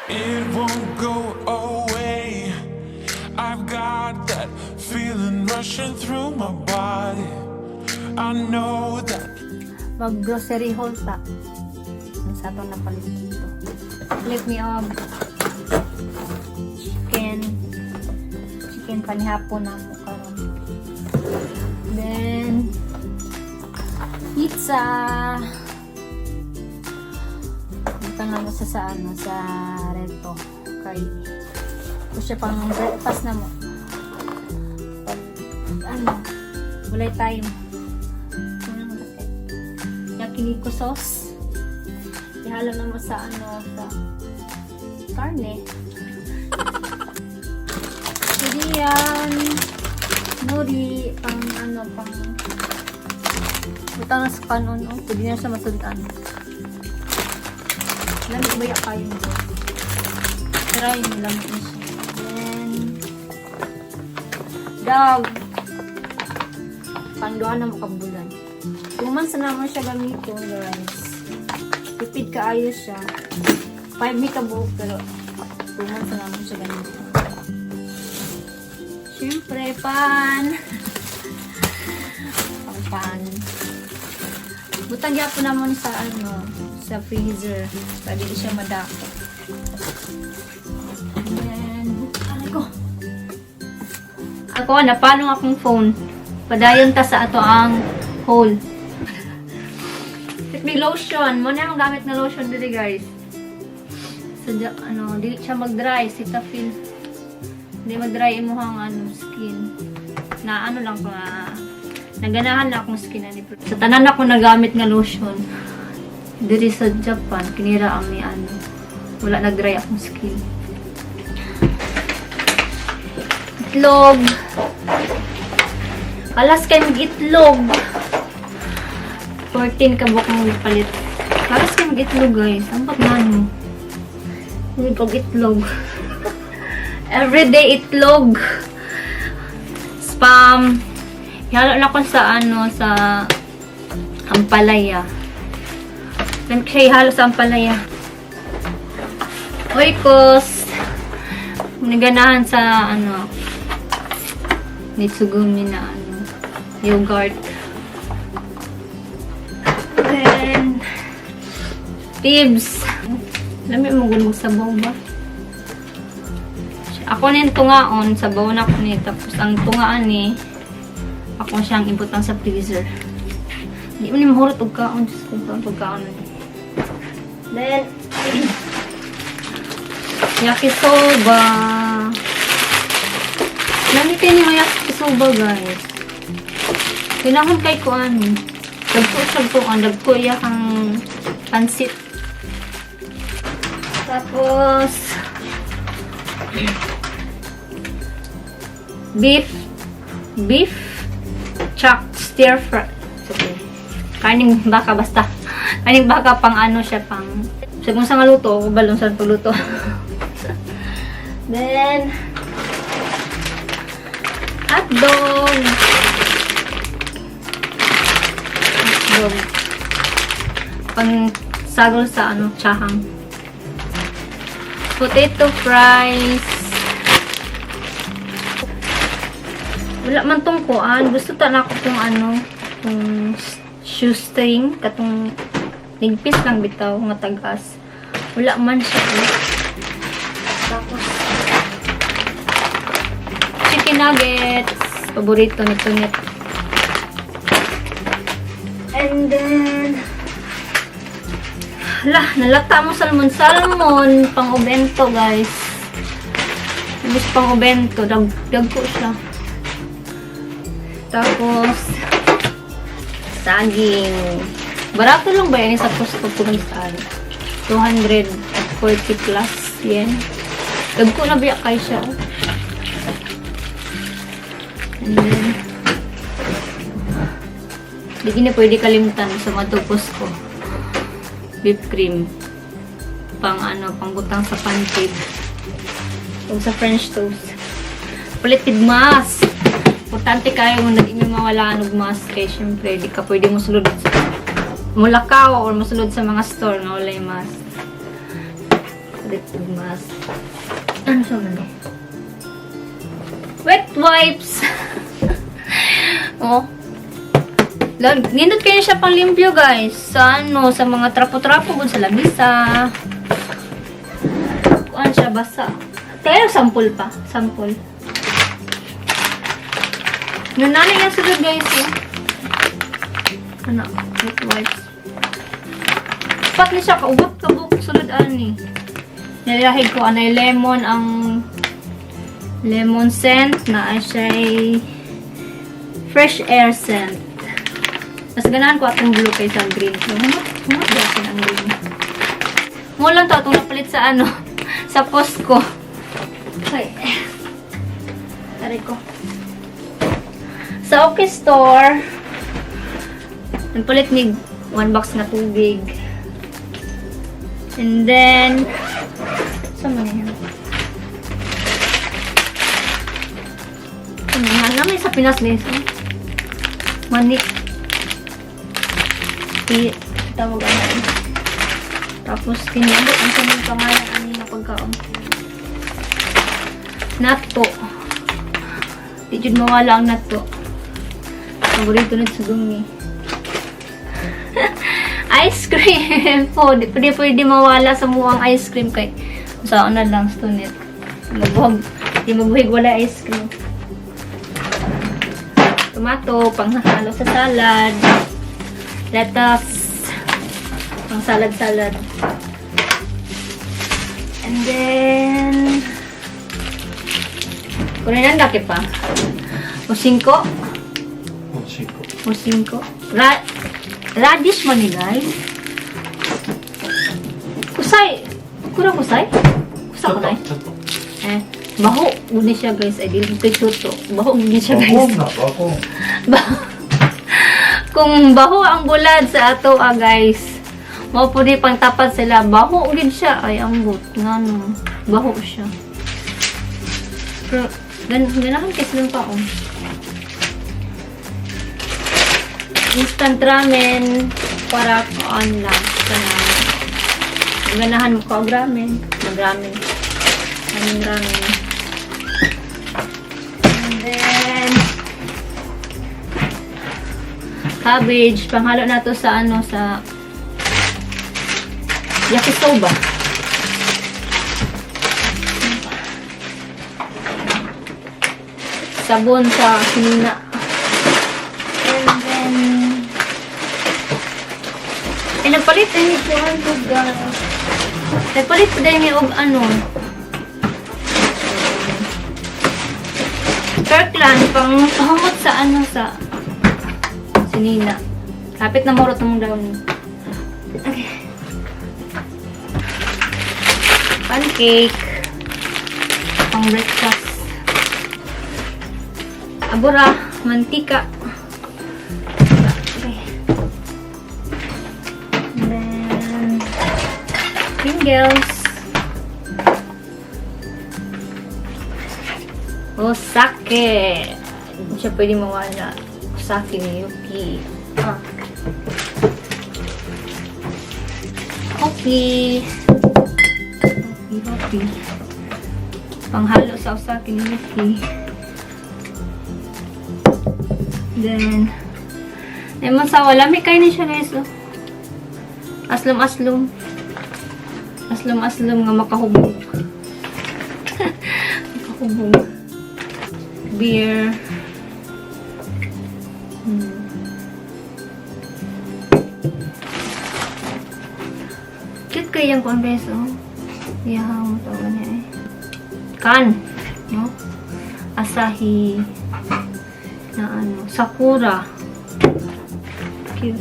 It won't go away. I've got that feeling rushing through my body. I know that Mag-grocery haul ta. Sa atong napalit dito. Let me og chicken. Chicken panihapon na mo karon. Then pizza. Butang na mo sa ano, sa reto kay ko siya pang breakfast na mo. Pag ano, walay time. Ano mo kasi? Yakiniku sauce. Ihalo na mo sa ano, sa karne. Pwede yan. Nori, pang ano, pang butang na sa kanon, oh. Pwede na siya masudan. Lamig ba ya kayo nito? Pero yun, lamig na siya. Then, Dove. Pangduha na mo kabulan. 2 months na naman siya gamiton, guys. Tipid kaayo siya. 5 mi kabuok, pero 2 months na naman siya gamiton. Siyempre, pan. Pang pan. Butang gyapon naman sa ano, sa freezer. Para di siya madako. And then, ano ko? Ako, napano akong phone. Padayon ta sa ato ang haul. May lotion. Mo na ang gamit na lotion dili, guys. Sa ano, dili siya mag-dry. Cetaphil. Hindi mag-dry imuhang ano, skin. Na ano lang ko nga, naganahan na akong skin ani. Sa tanan ako nagamit nga lotion diri sa Japan, kinira ang may ano, wala nag-dry akong skin. Itlog. Alas kay mag itlog. 14 ka buok mong palit. Alas kay mag itlog, guys. Ang pag mo. Hindi pag itlog. Everyday itlog. Spam. Ihalo na ko sa ano, sa ampalaya. Then siya ihalo sa ampalaya. Oikos. Naganahan sa ano, Nitsugumi na ano, yogurt. Then, Tibs. Lami mo gud sabaw ba? Ako na yung tungaon, sabaw na ako ni. Tapos ang tungaan ni, ako siyang ibutang sa freezer. Hindi mo ni mahurot og kaon. Diyos ko, kaon kaon ni. Then, yakisoba. Lami kayo ni mga yakisoba, guys. Kailangan kay ko ano. Dagko siya ko, ang dagko iya kang pansit. Tapos, beef, chuck, stir fry. Sige. Karning baka basta. Karning baka pang ano siya, pang sa kung sa maluto, ako balong sa pagluto. Then, hotdog. Hotdog. Pang sagol sa ano, tsahang. Potato fries. Wala man tong kuan. Gusto ta na ako tong ano, tong shoestring, katong nigpis lang bitaw nga tagas. Wala man siya. Eh. Tapos, chicken nuggets. Paborito ni Tunet. And then, hala, nalata mo salmon. Salmon, pang obento, guys. Ubus pang obento. Dagko siya. Tapos, saging. Barato lang ba yan sa Costco kung saan? 240 plus yen. Dagko na biya kay siya. Oh. And then, di na pwede kalimtan sa mga Costco. Whipped cream. Pang ano, pangbutang sa pancake. O sa French toast. Palit mask. Importante kayo kung nag mawala og mask kay syempre di ka pwede mosulod sa mulakaw or mosulod sa mga store nga walay mask. Palit og mask. Ano sa man eh? Wet wipes! Oh. Nindot kayo siya pang limpyo, guys. Sa ano, sa mga trapo-trapo gud sa lamisa. Kuan siya basa. Pero sample pa, sample. Nunani nga sila, guys, eh. Ano, wet wipes. Pat ni siya kaugot kabuk sulod ani. Nilahig ko anay lemon ang lemon scent na siya fresh air scent. Mas ganahan ko atong blue kaysa green. So, humot, humot gyapon ang green. Mo lang to atong napalit sa ano, sa Costco. Okay. Aray ko. Sa OK Store, napalit ni one box na tubig. And then, sa man yan? Ano nga naman sa Pinas guys, eh. Mani. I, tawag ano. Tapos, kinabot ang sa pangalan ani nga pagkaon. Natto. Di jud mawala ang natto. Paborito na sa gumi. Ice cream po. Di pwede, pwede mawala sa muang ice cream kay sa na lang stunit. Magbuhag, di magbuhig wala ice cream. Tomato, panghalo sa salad. Lettuce, pang salad-salad. And then, これなんだっけpa? おしんこ。おしんこ。おしんこ。Radish man ni guys. Kusay. Kurang kusay? Kusa ko na ちょっと。 eh. Baho gud ni siya guys. Ay dili kay chuto. Baho gud ni siya バコ guys. ンな、バコン。 Kung baho ang bulad sa ato ah, guys. Mao po di pang tapat sila. Baho gid siya. Ay ambot ngano. Baho siya. Pero ganahan kay silang paon. Instant ramen para kuan lang kanang ganahan mo ka og ramen, mag-ramen. Ramen ramen. And then cabbage, panghalo na to sa ano sa yakisoba. Sabon sa sinina. And then, eh, nagpalit din ni Juan to guys. Nagpalit pa din ni og ano. Kirkland, pang pahumot sa ano sa sinina. Kapit na murot mong daw ni. Okay. Pancake. Pang breakfast. Abura, mantika. Okay. And then, Pringles. Osake. Hindi siya pwede mawala. Osake ni Yuki. Ah. Coffee. Coffee, coffee. Panghalo sa osake ni Yuki. Then, lemon sawa. Lami kayo ni siya guys. Oh. Aslom, aslom. Aslom, aslom nga makahubog. Makahubog. Beer. Cute kayo yung kuan guys, oh. Iyaw, tawag niya eh. Kan. No? Asahi. Na ano. Sakura. Cute.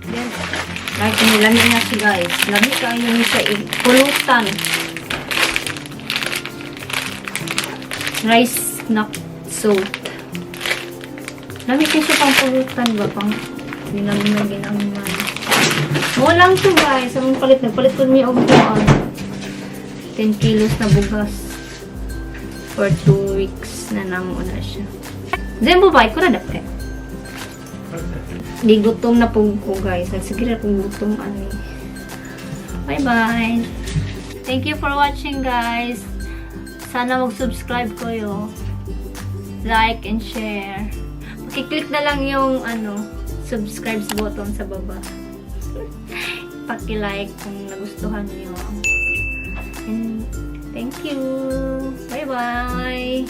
Then, like, lami na siya guys. Lami kayo ni siya pulutan. Rice na salt. Lami kayo siya pang pulutan ba? Pang ginamay, ginamay. Mo lang to guys. Ang palit, nagpalit ko niya og kuan. 10 kilos na bugas. For 2 weeks na namo na siya. Zembo ba? Ko na dapat. Di gutom na po ko guys. Nagsige na pong gutom ani. Bye-bye! Thank you for watching, guys. Sana mag-subscribe kayo. Like and share. Paki-click na lang yung ano, subscribe button sa baba. Paki-like kung nagustuhan niyo. And thank you. Bye-bye.